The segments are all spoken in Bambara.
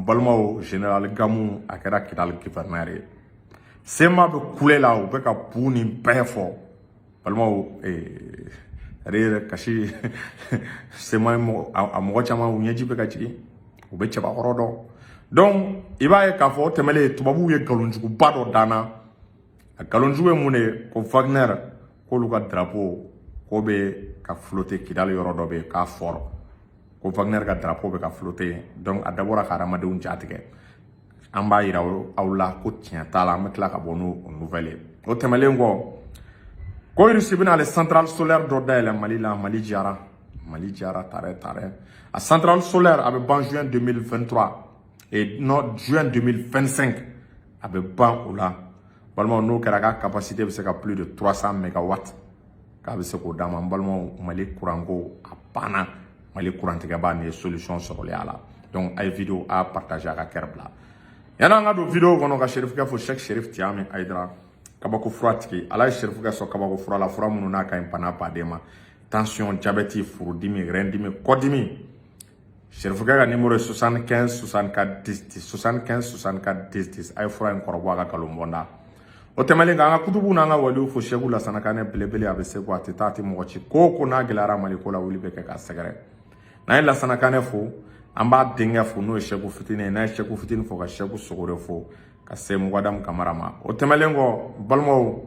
Balimaw, général Gamu, a kɛra Kidali gouverneur ye. CMA bɛ kule la, u bɛ ka bu nin bɛɛ fɔ. Balimaw, c'est-à-dire kasi CMA a mɔgɔ caman, u ɲɛji bɛ ka jigin, u bɛ cɛbakɔrɔ dɔn. Donc i b'a ye k'a fɔ o tɛmɛlen, tubabuw ye nkalonjuguba dɔ danna. A nkalonjugu ye mun de ye? Ko Wagner, k'olu ka drapeau k'o bɛ ka flotter Kidali yɔrɔ dɔ bɛ yen, k'a fɔrɔ ko Wagner ka drapeau bɛ ka flotter yen. Donc a dabɔra ka hadamadenw jatigɛ. An b'a yira aw la ko tiɲɛ t'a la. An bɛ tila ka bɔ n'o nouvelle ye. O tɛmɛlen kɔ, ko Russie bɛna ale centrale solaire dɔ dayɛlɛ Mali la. Mali diyara, Mali diyara tarɛ tarɛ. A centrale solaire, a bɛ ban juin 2023 et non, juin 2025 a bɛ ban. O la, balimaw, n'o kɛra, k'a capacité bɛ se ka plus de 300 mégawatts, k'a bɛ se k'o d'a ma. N balimaw, Mali kuranko a banna. Mali kurantigɛba, nin ye solution sɔrɔlen a la. Donc a ye vidéo a partager, a ka cœur bila. Yan'an ka don vidéo kɔnɔ, ka Serifukɛ fo, Cheikh Serif Tiyami Ayidara, kabako fura tigi. Ala ye Serifukɛ sɔn kabako fura la, fura minnu n'a ka ɲi bana baden ma: tension, diabète, furudimi, rein dimi, kɔdimi. Serifukɛ ka numéro ye 75 64 10 10, 75 64 10 10. A ye fura in kɔrɔbɔ a ka nkalon bɔnda. O tɛmɛnen kan, an ka kutubu n'an ka waliw fo. Segu Lasana Kanɛ belebele, a bɛ segu, a tɛ taa, a tɛ mɔgɔ ci. Ko o ko n'a gɛlɛyara Mali ko la, wuli bɛ kɛ k'a sɛgɛrɛ. N'an ye Lasana Kanɛ fo, an b'a denkɛ fo, n'o ye Segu fitinin ye. N'an ye Segu fitinin fo, ka Segu Sogore fo, ka se Mugadamu Kamara ma. O tɛmɛnen kɔ, balimaw,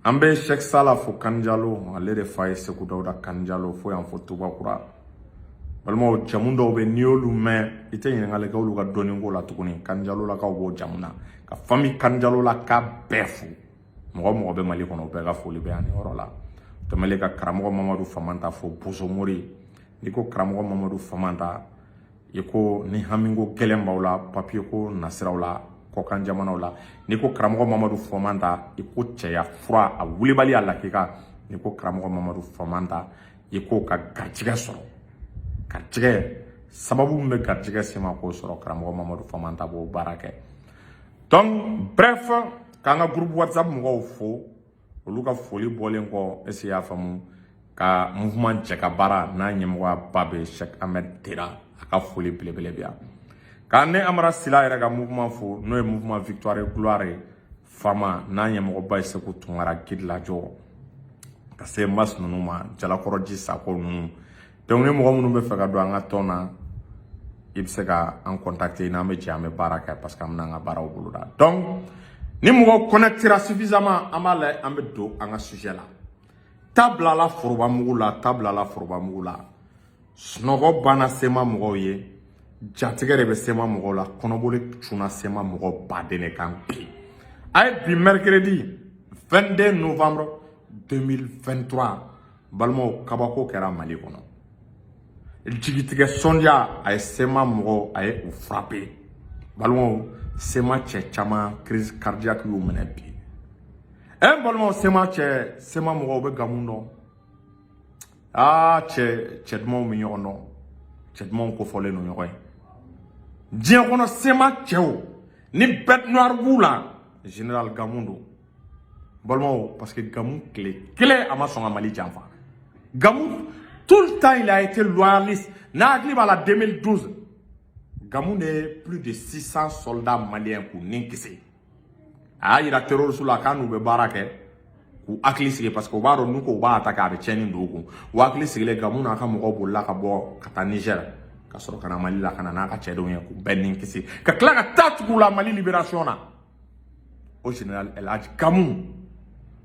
an bɛ Sɛki Sala fo, Kanjalo, ale de fa ye Segu Dawuda Kanjalo fo yan fo Tubakura. Balimaw, jamu dɔw bɛ, n'i y'olu mɛn, i tɛ ɲininkali kɛ olu ka dɔnni ko la tuguni. Kanjalolakaw b'o jamu na. Ka famille Kanjalolaka bɛɛ fo, mɔgɔ mɔgɔ bɛ Mali kɔnɔ, o bɛɛ ka foli bɛ yan nin yɔrɔ la. Tɛmɛlen ka karamɔgɔ Mamadu Famanta fo, Bosomori. N'i ko karamɔgɔ Mamadu Famanta, i ko ni hamiko gɛlɛn b'aw la, papiye ko nasiraw la, kɔkan jamanaw la. N'i ko karamɔgɔ Mamadu Famanta, i ko cɛya fura a wulibali a lakika. N'i ko karamɔgɔ Mamadu Famanta, i ko ka garijɛgɛ sɔrɔ, garijɛgɛ sababu min bɛ garijɛgɛ sema k'o sɔrɔ, karamɔgɔ Mamadu Famanta b'o baara kɛ. Donc bref, k'an ka groupe WhatsApp mɔgɔw fo, olu ka foli bɔlen kɔ, est ce que y'a faamu, ka mouvement cɛ ka baara n'a ɲɛmɔgɔya ba bɛ Cheikh Ahmed Tera, a ka foli belebele bɛ yan. K'an ne Amara Sila yɛrɛ ka mouvement fo, n'o ye mouvement Victoire et Gloire ye fama, n'a ɲɛmɔgɔba ye Segu Tunkara Gidilajɔ, ka se mas ninnu ma, Jalakɔrɔji Sako ninnu. Donc ni mɔgɔ minnu bɛ fɛ ka don an ka tɔn na, i bɛ se ka an contacter, n'an bɛ jɛ an bɛ baara kɛ, parce que an bɛna an ka baaraw boloda. Donc ni mɔgɔ connectera suffisamment, an b'a lajɛ, an bɛ don an ka sujet la. Ta bilala foroba mugu la, ta bilala foroba mugu la. Sunɔgɔ banna CMA mɔgɔw ye, jatigɛ de bɛ CMA mɔgɔw la, kɔnɔboli cunna CMA mɔgɔw baden de kan bi. A ye bi mercredi 22 novembre 2023. Balimaw, kabako kɛra Mali kɔnɔ. Jigitigɛ sɔndiya, a ye CMA mɔgɔw, a ye u frappé. Balimaw, CMA cɛ caman, crise cardiaque y'u minɛ bi. Ɛ, balimaw, CMA cɛ, CMA mɔgɔw bɛ Gamu dɔn. Aa, cɛ, cɛ dumanw bɛ ɲɔgɔn dɔn, cɛ dumanw kofɔlen don ɲɔgɔn ye diɲɛ kɔnɔ. CMA cɛw, ni bête noire b'u la, général Gamu don, balimaw, parce que Gamu tile kelen a ma sɔn ka Mali janfa. Gamu, tout le temps il a été loyaliste. N'a hakili b'a la, 2012, Gamu de ye plus de 600 soldats maliens k'u ni kisi. A y'a yira terroriste la k'a n'u bɛ baara kɛ k'u hakili sigi, parce que u b'a dɔn n'u ko u b'a attaquer, a bɛ tiɲɛni don u kun. U hakili sigilen, Gamu n'a ka mɔgɔw bolila ka bɔ ka taa Niger, ka sɔrɔ ka na Mali la, ka na n'a ka cɛdenw ye, k'u bɛɛ ni kisi, ka tila ka taa tugu la Mali libération na. O général El Hadj Gamu,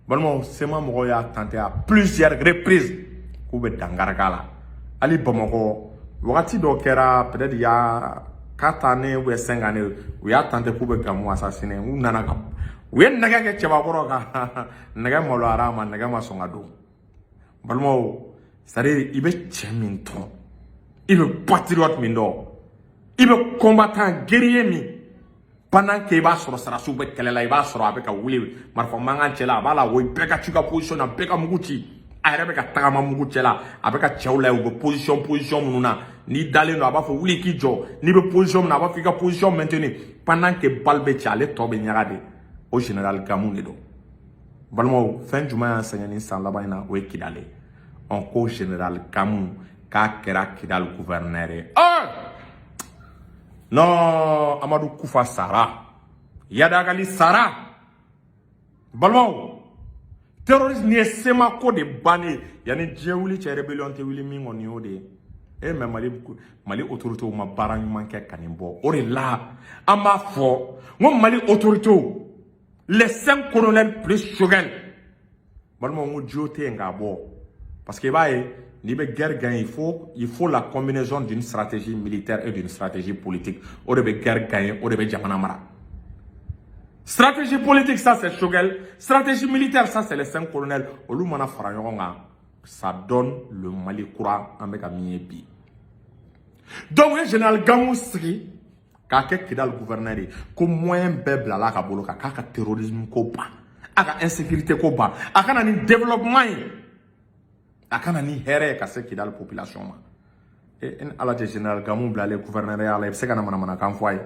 balimaw, CMA mɔgɔw y'a tenté à plusieurs reprises k'u bɛ dankari k'a la. Hali Bamakɔ, wagati dɔ kɛra, peut-être il y a 4 années ou bien 5 années, u y'a tenté k'u bɛ Gamu assassiner. U nana ka u ye nɛgɛ kɛ cɛbakɔrɔ kan, nɛgɛ maloyara a ma, nɛgɛ ma sɔn ka don. Balimaw, c'est à dire i bɛ cɛ min dɔn, i bɛ patriote min dɔn, i bɛ combattant guerrier min, pendant que i b'a sɔrɔ sarasiw bɛ kɛlɛ la, i b'a sɔrɔ a bɛ ka wuli marifa mankan cɛ la, a b'a la wo, bɛɛ ka ci ka position na, bɛɛ ka mugu ci, a yɛrɛ bɛ ka tagama mugu cɛ la, a bɛ ka cɛw lajɛ u bɛ position minnu na. N'i dalen don, a b'a fɔ wuli k'i jɔ. N'i bɛ position min na, a b'a fɔ i ka position maintenir, pendant que balle bɛ ci, ale tɔ bɛ ɲaga de. O général Gamu de don. Balimaw, fɛn jumɛn y'an sɛgɛn nin san laban in na? O ye Kidali. Ɔn, ko général Gamu k'a kɛra Kidali gouverneur ye. Non, Amadou Koufa sara, Iyad Ag Ghali sara. Balimaw, terrorisme ni ye CMA ko de bannen. Yanni diɲɛ wuli cɛ, rébellion tɛ wuli min kɔni y'o de ye. E mais Mali autorités ma baara ɲuman kɛ ka nin bɔ. O de la an b'a fɔ n ko Mali autorités, les cinq colonels plus Choguel, balimaw, n ko jo tɛ yen k'a bɔ, parce que i b'a ye, n'i bɛ guerre gagner, il faut la combinaison d'une stratégie militaire et d'une stratégie politique. O de bɛ guerre gagner, o de bɛ jamana mara. Stratégie politique, ça c'est Choguel. Stratégie militaire, ça c'est les cinq colonels. Olu mana fara ɲɔgɔn kan, ça donne le Mali kura an bɛ ka min ye bi. Donc u ye général Gamou sigi k'a kɛ Kidal gouverneur ye, ko moyen bɛɛ bilala a ka bolo kan, k'a ka terrorisme ko ban, a ka insécurité ko ban, a ka na ni développement ye, a ka na ni hɛrɛ ye ka se Kidal population ma. E ni Ala cɛ, général Gamou bilalen gouverneur ya la, i bɛ se ka na manamanakan fɔ a ye?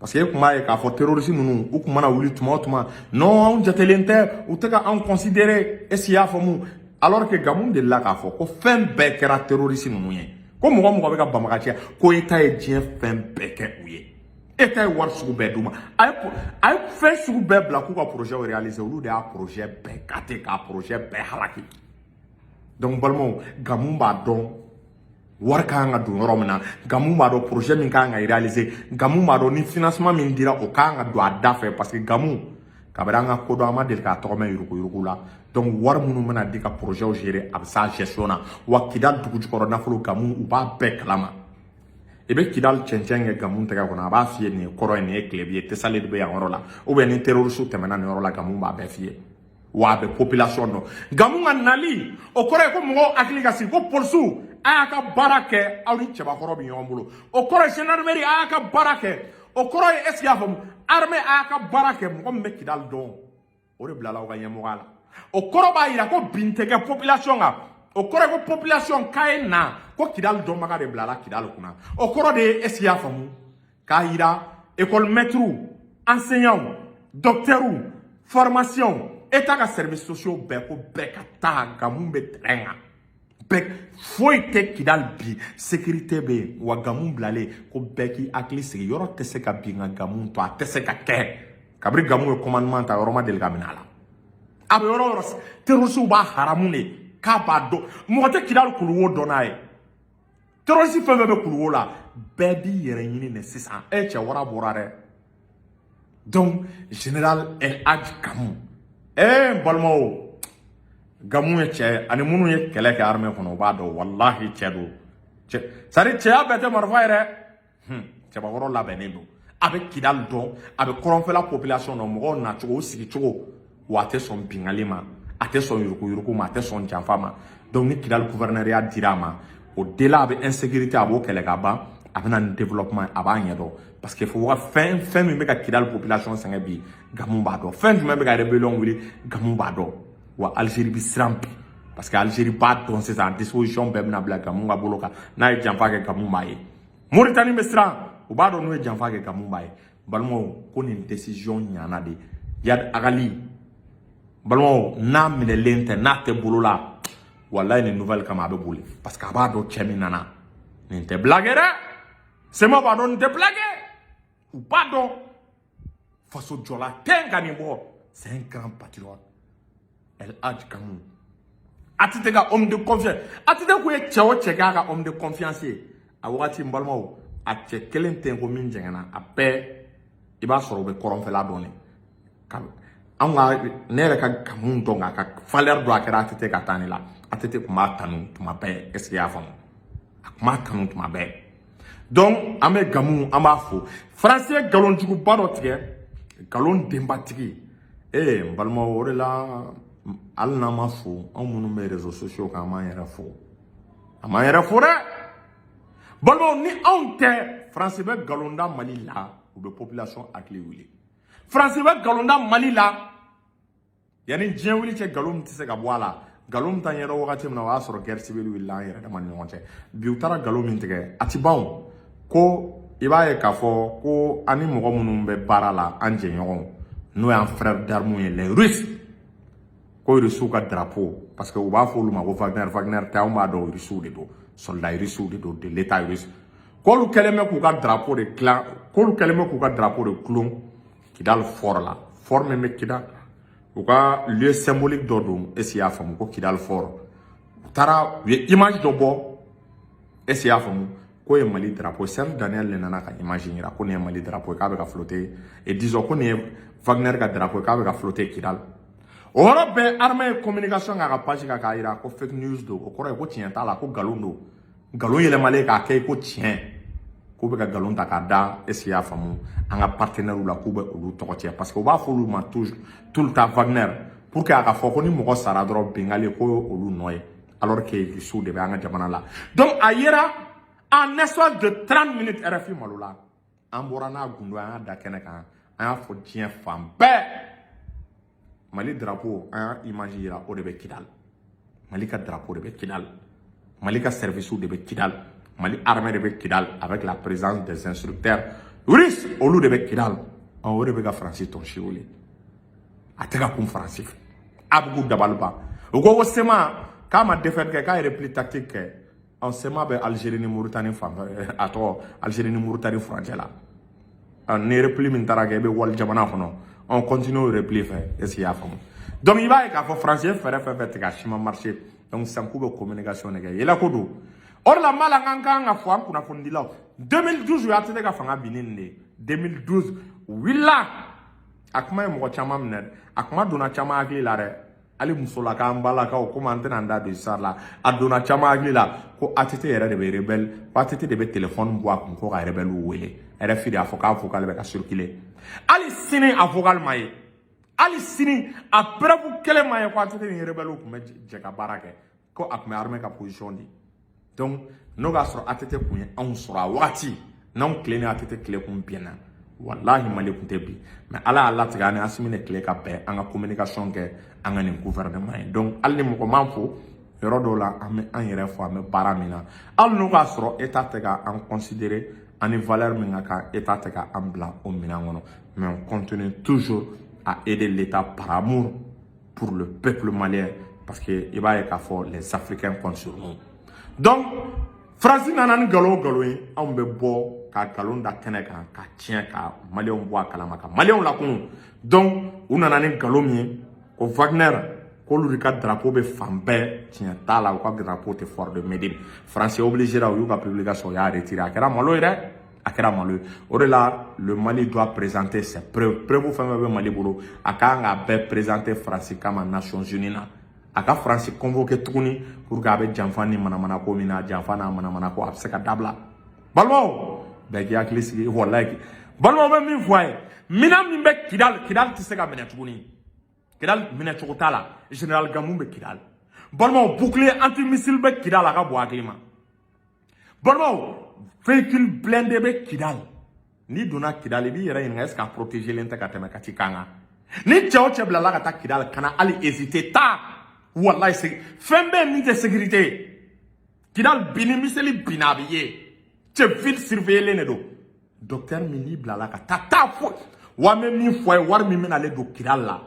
Parce que e tun b'a ye k'a fɔ terroriste ninnu, u tun mana wuli tuma o tuma, non, anw jatelen tɛ, u tɛ ka anw considérer. Est ce que i y'a faamu? Alors que Gamou delila k'a fɔ ko fɛn bɛɛ kɛra terroriste ninnu ye, ko mɔgɔ mɔgɔ bɛ ka banbagaciya, ko État ye diɲɛ fɛn bɛɛ kɛ u ye, État ye wari sugu bɛɛ d'u ma, a ye fɛn sugu bɛɛ bila k'u ka projet réaliser. Olu de y'a projet bɛɛ gâté, k'a projet bɛɛ halaki. Donc balimaw, Gamou b'a dɔn wari ka kan ka don yɔrɔ min na, Gamou b'a dɔn projet min ka kan ka réaliser, Gamou b'a dɔn ni financement min dira, o ka kan ka don a da fɛ, parce que Gamou, kabini an ka kodɔn, an ma deli k'a tɔgɔ mɛn yuruguyurugu la. Donc wari minnu bɛna di ka projet gérer, a bɛ s'a gestion na. Wa Kidal dugu jukɔrɔ nafolo, Gamou, u b'a bɛɛ kalama. I bɛ Kidal cɛncɛn kɛ Gamou tɛgɛ kɔnɔ, a b'a f'i ye nin ye kɔrɔ ye, nin ye tilebi ye, Tessalit bɛ yan yɔrɔ la, ou bien ni terroriste tɛmɛna nin yɔrɔ la, Gamou b'a bɛɛ f'i ye. Wa a bɛ population dɔn. Gamou ka nali, o kɔrɔ ye ko mɔgɔw hakili ka sigi, ko polisiw, a y'a ka baara kɛ, aw ni cɛbakɔrɔ bɛ ɲɔgɔn bolo. O kɔrɔ ye gendarmerie, a y'a ka baara kɛ. O kɔrɔ ye, est ce que i y'a faamu, armée, a y'a ka baara kɛ. Mɔgɔ min bɛ Kidal dɔn, o de bilala aw ka ɲɛmɔgɔya la. O kɔrɔ b'a jira ko bin tɛ kɛ population kan. O kɔrɔ ye ko population k'a ye na, ko Kidal dɔnbaga de bilala Kidal kunna. O kɔrɔ de ye, est ce que i y'a faamu, k'a jira école maître, enseignants, docteurs, pharmaciens, État ka services sociaux bɛɛ, ko bɛɛ ka taa. Gamou bɛ terrain kan, bɛɛ, foyi tɛ Kidal bi, sécurité bɛ yen. Wa Gamou bilalen, ko bɛɛ k'i hakili sigi, yɔrɔ tɛ se ka bin ka Gamou to, a tɛ se ka kɛ. Kabini Gamou ye commandement ta, yɔrɔ ma deli ka minɛ a la. A bɛ yɔrɔ o yɔrɔ, terroriste b'a haramu de k'a b'a dɔn. Mɔgɔ tɛ Kidal kuluwo dɔn n'a ye. Terroriste fɛn fɛn bɛ kuluwo la, bɛɛ b'i yɛrɛ ɲini de sisan. E cɛ, wara bɔra dɛ. Donc général El Hadj Gamou, n balimaw, Gamou ye cɛ ye. Ani minnu ye kɛlɛ kɛ armée kɔnɔ, u b'a dɔn, walahi, cɛ don, cɛ, c'est à dire cɛya bɛɛ tɛ marifa ye dɛ. Cɛbakɔrɔ labɛnnen don, a bɛ Kidal dɔn, a bɛ kɔrɔnfɛla population dɔn, mɔgɔw nacogo, u sigicogo. Wa a tɛ sɔn bingali ma, a tɛ sɔn yuruguyurugu ma, a tɛ sɔn janfa ma. Donc ni Kidal gouverneuriat dira a ma, au delà a bɛ insécurité, a b'o kɛlɛ ka ban, a bɛ na ni développement, a b'a ɲɛdɔn, parce que fo fɛn fɛn min bɛ ka Kidal population sɛgɛn bi, Gamou b'a dɔn. Fɛn jumɛn bɛ ka rébellion wuli, Gamou b'a dɔn. Wa Algérie bɛ siran bi, parce que Algérie b'a dɔn sisan, disposition bɛɛ bɛna bila Gamou ka bolo kan. N'a ye janfa kɛ, Gamou b'a ye. Mauritanie bɛ siran, u b'a dɔn n'u ye janfa kɛ, Gamou b'a ye. Balimaw, ko nin décision ɲana de. Iyad Ag Ghali, balimaw, n'a minɛlen tɛ, n'a tɛ bolo la, walayi, nin nouvelle kama a bɛ boli, parce que a b'a dɔn cɛ min nana, nin tɛ blague dɛ. CMA b'a dɔn nin tɛ blague, u b'a dɔn faso jɔla tɛ ka nin bɔ. C'est un grand patriote, El Hadj Gamou. ATT ka homme de confiance, ATT ko ye cɛ o cɛ k'a ka homme de confiance ye a wagati, n balimaw, a cɛ kelen tɛ ko min jɛngɛnna, a bɛɛ i b'a sɔrɔ u bɛ kɔrɔnfɛla dɔn de. Ka anw ka, ne yɛrɛ ka Gamou dɔn, k'a ka valeur dɔn, a kɛra ATT ka taa ne la. ATT tun b'a tanu tuma bɛɛ. est ce que i y'a faamu? A tun b'a tanu tuma bɛɛ. Donc an bɛ Gamou, an b'a fo. Faransi ye nkalonjuguba dɔ tigɛ, nkalon denbatigi. Ee, n balimaw, o de la hali n'an ma fo, anw minnu bɛ réseaux sociaux kan, an b'an yɛrɛ fo, an b'an yɛrɛ fo dɛ. Balimaw, ni anw tɛ, Faransi bɛ nkalon da Mali la, u bɛ population hakili wuli. Faransi bɛ nkalon da Mali la yanni diɲɛ wuli cɛ, nkalon min tɛ se ka bɔ a la, nkalon min ta ɲɛdɔn wagati min na, o y'a sɔrɔ guerre civile wulila an yɛrɛ dama ni ɲɔgɔn cɛ. Bi u taara nkalon min tigɛ, a ti ban o. Ko i b'a ye k'a fɔ ko an ni mɔgɔ minnu bɛ baara la, an jɛɲɔgɔnw, n'o y'an frère d'armes ye, les Russes, ko Russiw ka drapeau, parce que u b'a fɔ olu ma ko Wagner. Wagner tɛ, anw b'a dɔn Russiw de don, soldat russiw de don, de l'état russe. K'olu kɛlen bɛ k'u ka drapeau de dilan, k'olu kɛlen bɛ k'u ka drapeau de gulon Kidal fort la, fort min bɛ Kidal, u ka lieu symbolique dɔ don. Est ce que i y'a faamu ko Kidal fort, u taara u ye image dɔ bɔ, est ce que i y'a faamu k'o ye Mali drapeau? Serge Daniel de nana ka image yira ko nin ye Mali drapeau ye, k'a bɛ ka flotter, et disons ko nin ye Wagner ka drapeau ye, k'a bɛ ka flotter Kidal. O yɔrɔ bɛɛ, armée ye communication k'a ka page kan k'a yira ko fake news don. O kɔrɔ ye ko tiɲɛ t'a la, ko nkalon don, nkalon yɛlɛmalen k'a kɛ ko tiɲɛ, k'u bɛ ka nkalon ta k'a da, est ce que i y'a faamu, an ka partenaires la, k'u bɛ olu tɔgɔ tiɲɛ, parce que u b'a fɔ olu ma toujours, tout le temps, Wagner, pour que a ka fɔ ko ni mɔgɔ sara dɔrɔn, bingali ko olu nɔ ye, alors que Rusiw de bɛ an ka jamana la. Donc a yera en espace de 30 minutes, RFI malola, an bɔra n'a gundo, an y'a da kɛnɛ kan, an y'a fɔ diɲɛ fan bɛɛ, Mali drapeau, an y'a image yira, o de bɛ Kidal. Mali ka drapeau de bɛ Kidal, Mali ka service de bɛ Kidal, Mali armée de bɛ Kidal avec la présence des instructeurs russes, olu de bɛ Kidal. Ɔ, o de bɛ ka Faransi tɔnsi wele, a tɛ ka kun Faransi fɛ, a bɛ k'u dabali ban. U ko CMA k'a ma défaite kɛ, k'a ye repli tactique kɛ. Ɔ, CMA bɛ Algérie ni Mauritanie fan fɛ, a tɔgɔ Algérie ni Mauritanie furancɛ la. Ni repli min taara kɛ, i bɛ wali jamana kɔnɔ, on continue o repli fɛ. Est ce que i y'a faamu? Donc i b'a ye k'a fɔ Faransi ye fɛɛrɛ fɛn fɛn tigɛ, a si ma marché. Donc sisan k'u bɛ communication de kɛ, yɛlɛko don. O de la n b'a la n k'an kan ka fɔ an kunnafonidilaw. 2012, u y'a ATT ka fanga binni nin de ye. 2012, u wulila, a kuma ye mɔgɔ caman minɛ, a kuma donna caman hakili la dɛ, hali musolaka, an balakaw, komi an tɛna an da don histoire la, a donna caman hakili la ko ATT yɛrɛ de bɛ rebelle, ko ATT de bɛ téléphone bɔ a kun ko ka rebelle wele. RFI de y'a fɔ k'a vocal bɛ ka circuler. Hali sini a vocal ma ye, hali sini a preuve kelen ma ye ko ATT ni rebelle tun bɛ jɛ ka baara kɛ, ko a tun bɛ armée ka position di. Donc n'o k'a sɔrɔ ATT kun ye anw sɔrɔ a wagati, n'anw tile ni ATT tile kun bɛnna, walahi Mali kun tɛ bi. Mais Ala y'a latigɛ ani Asimi de tile ka bɛn, an ka communication kɛ an ka nin gouvernement ye. Donc hali ni mɔgɔ m'an fo yɔrɔ dɔw la, an bɛ an yɛrɛ fɔ, an bɛ baara min na, hali n'o k'a sɔrɔ État tɛ ka an considérer ani valeur min ka kan, État tɛ ka an bila o minɛn kɔnɔ, mais on continue toujours à aider l'État par amour pour le peuple malien, parce que i b'a ye k'a fɔ les Africains comptent sur nous. Donc Faransi nana ni nkalon o nkalon ye, anw bɛ bɔ ka nkalon da kɛnɛ kan ka tiɲɛ ka Maliyɛnw bɔ a kalama, ka Maliyɛnw lakunu. Donc u nana ni nkalon min ye ko Wagner, k'olu de ka drapeau bɛ fan bɛɛ, tiɲɛ t'a la, u ka drapeau tɛ fort de Médine. Faransi obligé u y'u ka publication, u y'a retiré. A kɛra malo ye dɛ, a kɛra malo ye. O de la, le Mali doit présenter ses preuves. Preuve fɛn fɛn bɛ Mali bolo, a kan k'a bɛɛ présenter Faransi kama Nations Unies na. A ka Faransi convoqué tuguni pour que a bɛ janfa ni manamana ko min na, janfa n'a manamana ko, a bɛ se ka dabila. Balimaw, bɛɛ k'i hakili sigi, walayi. Balimaw, bɛ min fɔ a ye, minɛn min bɛ Kidali, Kidali tɛ se ka minɛ tuguni, Kidali minɛcogo t'a la. Général Gamou bɛ Kidali. Balimaw, bouclier antimissile bɛ Kidali, a ka bon hakili ma. Balimaw, véhicule blindé bɛ Kidali. N'i donna Kidali, i b'i yɛrɛ ɲininka est ce que a protégé len tɛ ka tɛmɛ Kati kan kan. Ni cɛ o cɛ bilala ka taa Kidali, kana hali hésiter, taa, walayi. Fɛn bɛɛ min tɛ sécurité ye Kidali bi, ni missile binna, a bɛ ye. Cɛ, ville surveillée de don. Docteur min n'i bilala ka taa, taa fo wa, n bɛ min fɔ a ye, wari min bɛna ale don Kidali la,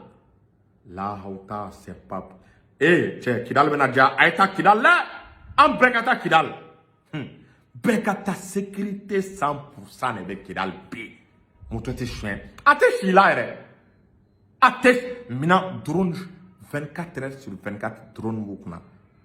lahawta, c'est pas ee cɛ, Kidali bɛna diya. A ye taa Kidali dɛ, an bɛɛ ka taa Kidali, bɛɛ ka taa. Sécurité 100% de bɛ Kidali bi. Moto tɛ suɲɛ, a tɛ si la yɛrɛ, a tɛ minɛn. Drone 24 heures sur 24, drone b'u kunna.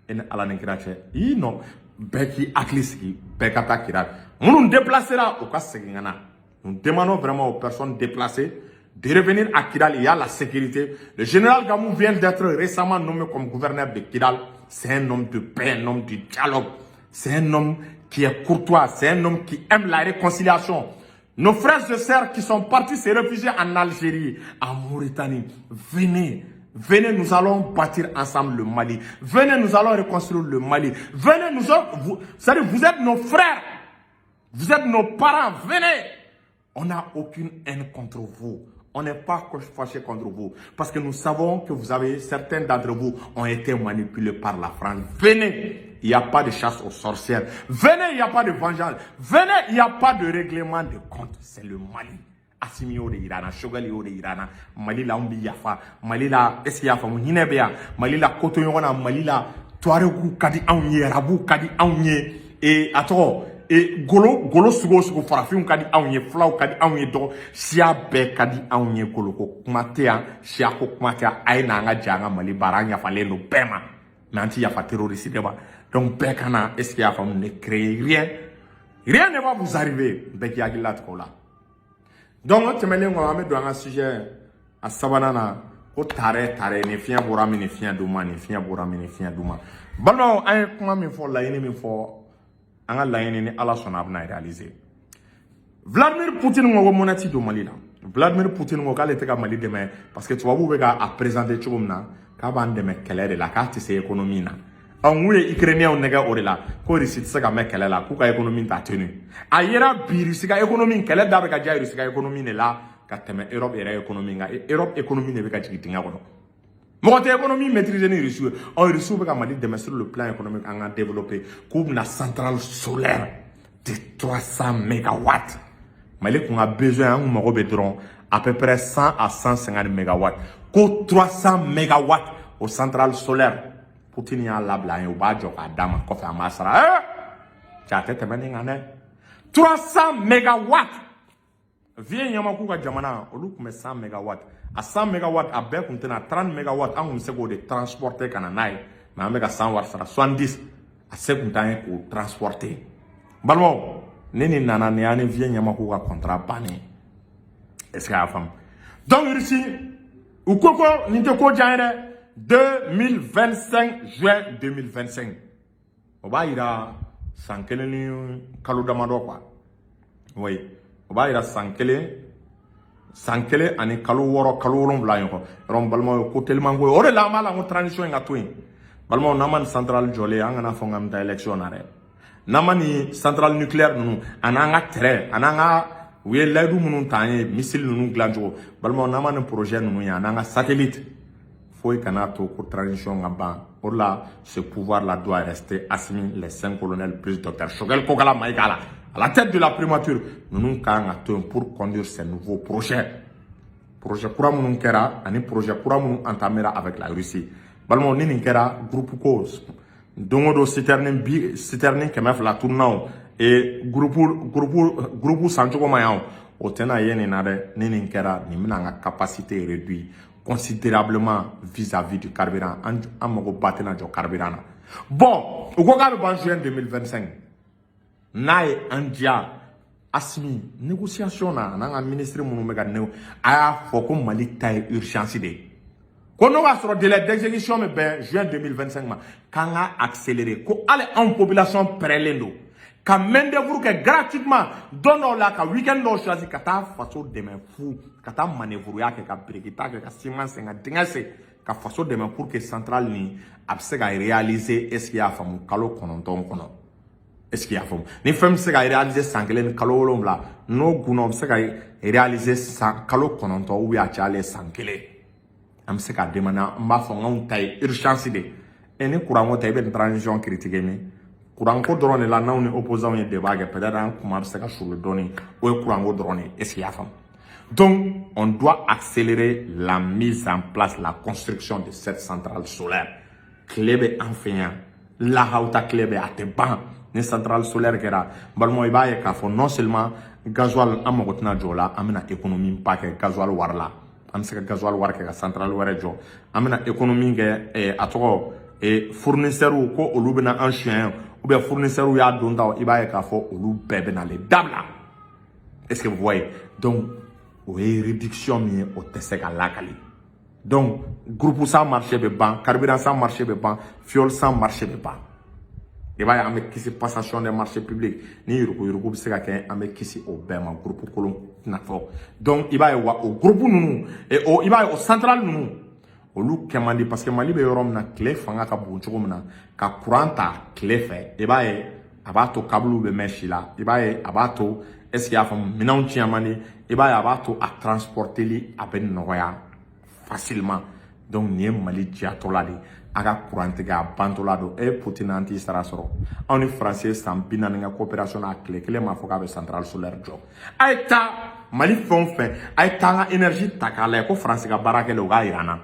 E ni Ala ni kira cɛ, i nɔ bɛɛ k'i hakili sigi, bɛɛ ka taa Kidali. Minnu déplacera, u ka segin ka na. Nous demandons vraiment aux personnes déplacées de revenir à Kidal. Il y a la sécurité. Le général Gamou vient d'être récemment nommé comme gouverneur de Kidal. C'est un homme de paix, un homme du dialogue. C'est un homme qui est courtois, c'est un homme qui aime la réconciliation. Nos frères et sœurs qui sont partis se réfugier en Algérie, en Mauritanie, venez. Venez, nous allons bâtir ensemble le Mali. Venez, nous allons reconstruire le Mali. Venez, nous sommes, vous, c'est-à-dire, vous êtes nos frères. Vous êtes nos parents. Venez. On n'a aucune haine contre vous. On n'est pas fâché contre vous. Parce que nous savons que vous avez, certains d'entre vous ont été manipulés par la France. Venez, il n'y a pas de chasse aux sorcières. Venez, il n'y a pas de vengeance. Venez, il n'y a pas de règlement de compte. C'est le Mali. Assimi y'o de yira an na, Choguel y'o de yira an na. Mali la, anw bɛ yafa. Mali la, est ce que i y'a faamu, hinɛ bɛ yan. Mali la, ko to ɲɔgɔn na. Mali la, Tuaregu ka di anw ye, Arabuw ka di anw ye. E a tɔgɔ E golo golo sugu o sugu, farafinw ka di anw ye, fulaw ka di anw ye, dɔgɔ siya bɛɛ ka di anw ye. Golo ko kuma tɛ yan, siya ko kuma tɛ yan. A ye n'an ka jɛ an ka Mali baara. An yafalen don bɛɛ ma, mais an ti yafa terroriste de ma. Donc bɛɛ ka na, est ce que y'a faamu? Ne craignez rien, rien ne va vous arriver. Bɛɛ k'i hakili latigɛ o la. Donc o tɛmɛnen kɔ, an bɛ don an ka sujet a sabanan na, ko tare tare ni fiɲɛ bɔra min, ni fiɲɛ d'u ma, ni fiɲɛ bɔra min, ni fiɲɛ d'u ma. Balimaw, an ye kuma min fɔ, laɲini min fɔ, an ka laɲini, ni Ala sɔnna, a bɛna réaliser. Vladimir Poutine ko monnaie ti don Mali la. Vladimir Poutine ko k'ale tɛ ka Mali dɛmɛ parce que tubabuw bɛ ka a présenter cogo min na, k'a b'an dɛmɛ kɛlɛ de la, k'a tɛ se économie na. Ɔ n ye Ukrainiens nɛgɛ o de la ko Russie tɛ se ka mɛn kɛlɛ la, k'u ka économie t'a tenu. A yera bi, Russie ka économie, kɛlɛ da bɛ ka diya Russie ka économie de la ka tɛmɛ Europe yɛrɛ économie kan. Europe économie de bɛ ka jigin dingɛ kɔnɔ. Mɔgɔ tɛ économie maîtriser ni Russie ye. Ɔ Russie bɛ ka Mali dɛmɛ sur le plan économique, an ka développer, k'u bɛna centrale solaire de 300 mégawatts. Mali kun ka besoin, an kun mago bɛ dɔrɔn à peu près 100 à 150 mégawatts. Ko 300 mégawatts o centrale solaire, Poutine y'a labila an ye, u b'a jɔ k'a d'a ma, kɔfɛ an b'a sara. Cɛ, a tɛ tɛmɛ nin kan dɛ, 300 mégawatts. Vieux ɲɛma k'u ka jamana, olu tun bɛ 100 mégawatts. A 100 mégawatts, a bɛɛ kun tɛna 30 mégawatts, an kun bɛ se k'o de transporter ka na n'a ye, mais an bɛ ka 100 wari sara, 70 a se kun t'an ye k'o transporter. Balimaw, ne ni nana nin y'an ni vieux ɲɛma k'u ka contrat bannen. Est ce que a y'a faamu? Donc Russie, u ko ko nin tɛ ko jan ye dɛ, 2025, juin 2025, o b'a yira san kelen ni kalo damadɔ quoi. Oui, o b'a yira san kelen, san kelen ani kalo 6, kalo 7 ɲɔgɔn. Yɔrɔ n balimaw ye, ko teliman ko ye. O de la an b'a la ko transition in ka to yen. Balimaw, n'an ma nin centrale jɔlen, an kana fɔ k'an bɛ taa élection na dɛ. N'an ma nin centrale nucléaire ninnu, a n'an ka terrain, a n'an ka, u ye layidu minnu ta an ye, missile ninnu dilan cogo, balimaw, n'an ma nin projet ninnu ye, a n'an ka satellite, foyi kana to ko transition ka ban. O de la, ce pouvoir là doit rester. Assimi, les cinq colonels plus docteur Choguel Kokalla Maïga la à la tête de la primature, ninnu kan ka to yen pour conduire ces nouveaux projets, projet kura minnu kɛra ani projet kura minnu entamera avec la Russie. Balimaw, ni nin kɛra, groupe ko don o don, citerne bi, citerne 200 tununa o e groupe sancogo ma yan, o tɛna ye nin na dɛ. Ni nin kɛra, nin bɛna an ka capacité réduit considérablement vis-à-vis du carburant. An mago ba tɛna jɔ carburant na. Bon, u ko k'a bɛ ban juin 2025. N'a ye an diya, Assimi, négociation na, a n'an ka ministre minnu bɛ ka négo, a y'a fɔ ko Mali ta ye urgence de ye, ko n'o b'a sɔrɔ délai d'exécution bɛ bɛn juin 2025 ma, k'an ka accélérer, ko hali anw population prêtlen don ka main d'œuvre kɛ gratuitement don dɔw la, ka week-end dɔw choisi ka taa faso dɛmɛ fu, ka taa manœuvre kɛ, ka biriki ta kɛ, ka ciment sen, ka dingɛ sen, ka faso dɛmɛ pour que centrale nin a bɛ se ka réaliser. Est ce que i y'a faamu? Kalo 9 kɔnɔ, est ce que i y'a faamu? Ni fɛn bɛ se ka réaliser san kelen ni kalo 7, n'o gunna, o bɛ se ka réaliser san kalo 9 ou bien a cayalen san kelen. An bɛ se ka demander, an b'a fɔ k'anw ta ye urgence de ye. Ni courant ko tɛ, i bɛ nin transition critiquer min courant ko dɔrɔn de la, n'anw ni opposants ye débat kɛ, peut-être an kuma bɛ se ka sulu dɔɔni. O ye courant ko dɔrɔn de ye. Est ce que i y'a faamu? Donc on doit accélérer la mise en place, la construction de cette centrale solaire. Tile bɛ an fɛ yan, lahawuta tile bɛ, a tɛ ban. Ni centrale solaire kɛra, balimaw, i b'a ye k'a fɔ non seulement gasoil, an mago tɛna jɔ o la, an bɛna économie ba kɛ gasoil wari la. An bɛ se ka gasoil wari kɛ ka centrale wɛrɛ jɔ. An bɛna économie kɛ, a tɔgɔ, fournisseurs ko olu bɛna an suɲɛ ou bien fournisseurs y'a don ta, i b'a ye k'a fɔ olu bɛɛ bɛna ale dabila. Est ce que vous voyez? Donc o ye réduction min ye, o tɛ se ka lakali. Donc groupe san marché bɛ ban, carburant san marché bɛ ban, fuel san marché bɛ ban. I b'a ye, an bɛ kisi passation des marchés publics ni yuruguyurugu bɛ se ka kɛ, an bɛ kisi o bɛɛ ma. Groupe kolon tɛna fɔ. Donc i b'a ye wa, o groupe ninnu, o i b'a ye, o centrale ninnu, olu kɛ man di, parce que Mali bɛ yɔrɔ min na, tile fanga ka bon cogo min na, ka courant ta tile fɛ, i b'a ye a b'a to câble bɛ mɛn si la. I b'a ye a b'a to, est ce que i y'a faamu, minɛnw tiɲɛ man di. I b'a ye a b'a to a transporteli a bɛ nɔgɔya facilement. Donc nin ye Mali diyatɔla de ye, a ka courant tigɛ a bantɔla don. E Poutine, an t'i sara sɔrɔ. Anw ni Faransi ye san 40 kɛ coopération na, a tile kelen ma fɔ k'a bɛ centrale solaire jɔ. A ye taa Mali fɛn o fɛn, a ye taa an ka énergie ta k'a lajɛ ko Faransi ka baara kɛlen, o k'a yira an na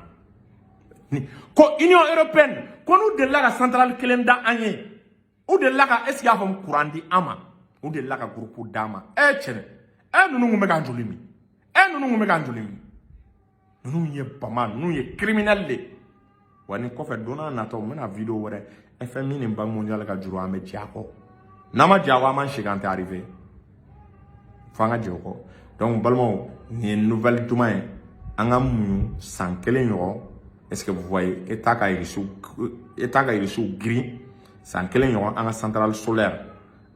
ko Union européenne ko n'u delila ka centrale kelen da an ye, u delila ka, est ce que y'a faamu, courant di an ma, u U delila ka groupe d'an ma. Ɛ cɛnɛ, ɛ ninnu kun bɛ k'an joli min, ɛ ninnu kun bɛ k'an joli min. Ninnu ye bama, ninnu ye criminel de. Wa ni kɔfɛ, don n'a nataw, n bɛna vidéo wɛrɛ. FMI ni Banque mondiale ka juru, an bɛ jɛ a kɔ. N'an ma jɛ a kɔ, an m'an sigi, an tɛ arrivé fo an ka jɛ o kɔ. Donc balimaw, nin ye nouvelle duman ye. An ka muɲu san kelen ɲɔgɔn. Est ce que vous voyez, état ka irisiw girin san kelen ɲɔgɔn, an ka centrale solaire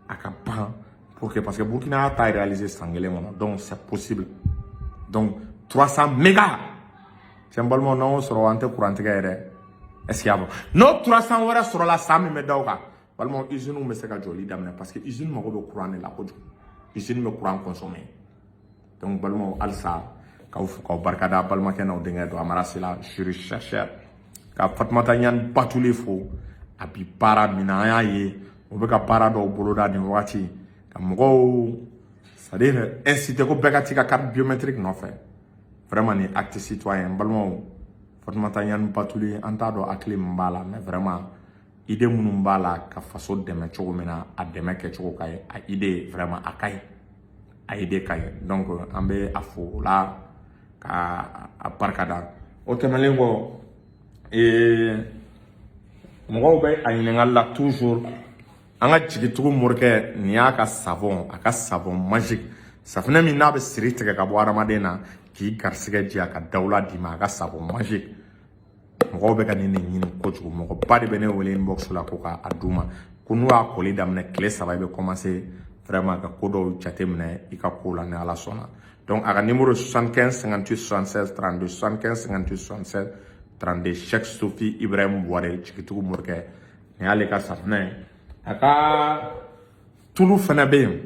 a ka ban pour que, parce que Burkina y'a ta réaliser san kelen kɔnɔ, donc c'est possible. Donc 300 méga, cɛ, n balimaw, n'an y'o sɔrɔ, an tɛ courant tigɛ yɛrɛ. Est ce que y'a fɔ n'o 300 wɛrɛ sɔrɔla san min bɛ da o kan, balimaw, usine bɛ se ka jɔli daminɛ, parce que usine mago bɛ courant de la kojugu, usine bɛ courant consommer. Donc balimaw, halisa k'aw fo k'aw barikada. Balimakɛ n'aw denkɛ don, Amara Sila, juriste chercheur, ka Fatumata Ɲani Batuli fo. A bi baara min na, an y'a ye o bɛ ka baara dɔw boloda nin wagati ka mɔgɔw, c'est à dire inciter ko bɛɛ ka t'i ka carte biométrique nɔfɛ. Vraiment, ni acte citoyen, n balimaw, Fatumata Ɲani Batuli, an t'a dɔn hakili min b'a la, mais vraiment, idée minnu b'a la ka faso dɛmɛ cogo min na, a dɛmɛ kɛcogo ka ɲi, a idée vraiment a ka ɲi, a idée ka ɲi. Donc an bɛ a fo o la ka a barikada. O tɛmɛnen kɔ, mɔgɔw bɛ a ɲininkali la toujours, an ka jigitugu morikɛ, nin y'a ka savon, a ka savon magique, safunɛ min n'a bɛ siri tigɛ ka bɔ hadamaden na k'i garisigɛ diya ka dawula d'i ma, a ka savon magique. Mɔgɔw bɛ ka nin de ɲini kojugu. Mɔgɔba de bɛ ne wele inbox la ko k'a d'u ma, ko n'u y'a koli daminɛ tile 3, i bɛ commencer vraiment ka ko dɔw jateminɛ i ka ko la, ni Ala sɔnna. Donc a ka numéro 75 58 76 32, 75 58 76 32. Cheikh Sofi Ibrahim Buware, jigitugu morikɛ, nin y'ale ka safunɛ ye. A ka tulu fɛnɛ bɛ yen,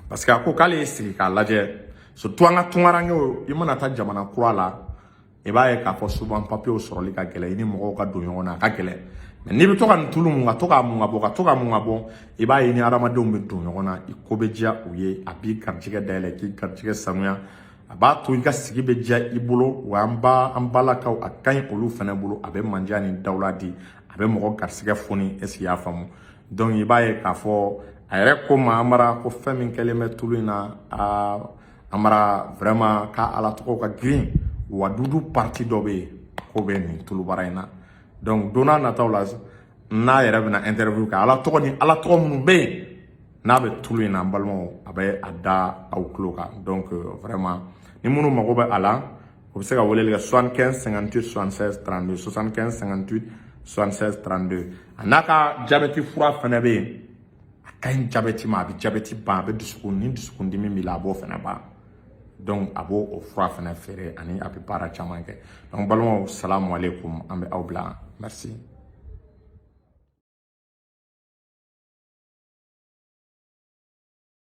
parce que a ko k'ale y'i sigi k'a lajɛ, surtout an ka tunkarankew, i mana taa jamana kura la, i b'a ye k'a fɔ souvent papiyew sɔrɔli ka gɛlɛn, i ni mɔgɔw ka don ɲɔgɔn na, a ka gɛlɛn. Mais n'i bɛ to ka nin tulu mun, ka to k'a mun ka bɔ, ka to ka mun ka bɔ, i b'a ye ni hadamadenw bɛ don ɲɔgɔn na, i ko bɛ diya u ye. A b'i garijɛgɛ dayɛlɛ, k'i garijɛgɛ sanuya, a b'a to i ka sigi bɛ diya i bolo. Wa an ba, an balakaw, a ka ɲi olu fana bolo. A bɛ manja ni dawula di, a bɛ mɔgɔ garijɛgɛ foni. Est ce que i y'a faamu? Donc i b'a ye k'a fɔ a yɛrɛ ko ma, Amara, ko fɛn min kɛlen bɛ tulu in na, aa Amara, vraiment, k'a Ala tɔgɔ ka girin. Wa dudu parti dɔ bɛ yen k'o bɛ nin tulubara in na. Donc don n'a nataw la, n'a yɛrɛ bɛna interview kɛ, Ala tɔgɔ ni Ala tɔgɔ minnu bɛ yen n'a bɛ tulu in na, n balimaw, a bɛ a da aw tulo kan. Donc vraiment, ni minnu mago bɛ a la, o bɛ se ka weleli kɛ 75 58 76 32, 75 58 76 32. A n'a ka jabɛti fura fana bɛ yen, a ka ɲi jabɛti ma, a bɛ jabɛti ban, a bɛ dusukun ni dusukundimi b'i la, a b'o fana ban. Donc a b'o o fura fana feere ani a bɛ baara caman kɛ. Donc balimaw, salamu aleykum, an bɛ aw bila. Merci.